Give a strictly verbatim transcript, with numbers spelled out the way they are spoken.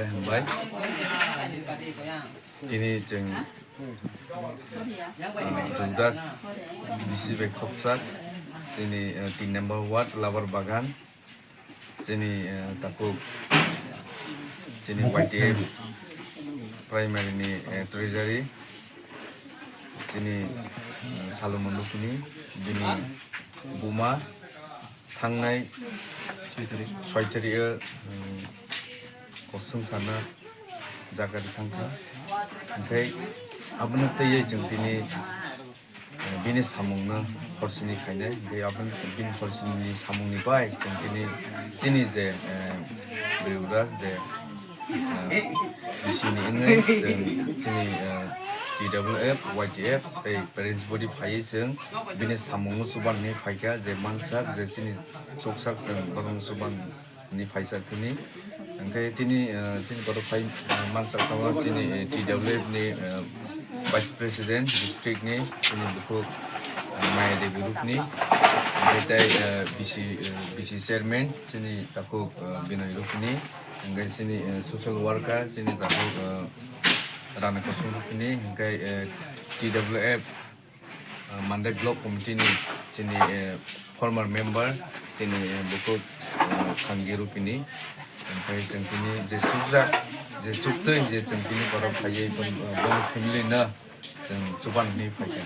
Hambai. Tini chwng, ah, Jogdas B C bai khopjak. Chini, ah, tin number ward, Labar Bagan. Chini, ah, takhuk, chini Y T F primary ni, ah, treasury. Chini, ah, Salomon Rukuni, bini buma. Thangnai soi tarik o, um, kosong sana jaga ri thangkha. Hingkhai abono twiwi chwng tini, uh, bini samungno horsini khainai. Hingkhai aboni bini horsini samungni bai chwng tini chini je, uh, Bwrwi Udas je, uh, B C ni wngwi chwng chini, uh, T W F, Y T F tei parents body phaiwi chwng bini samungno chubanani phaikha, je mansak je chini chuksak chwng borokno chubanani phaisa tini. Hingkhe tini, uh, chini borok phai, uh, mansak tongo chini, uh, T W F ni, uh, vice president district ni chini bukhuk, uh, Maya Devi Rukni, hingkhe tei, uh, B C, uh, B C chairman chini takhuk, uh, Binoy Rukni. Hingkhe chini, eh, social worker, chini takhuk, eh, Rani Kosong Rukni, hingkhe, eh, T W F, eh, Mandai Block Committee ni chini, eh, former member, chini, eh, bukhuk, eh, Sangi Rukni. Hingkhe chwng tini je chukjak, je chuktwi je chwng tini borok phaiwi, eh, bono family no chwng chubanani phaikha.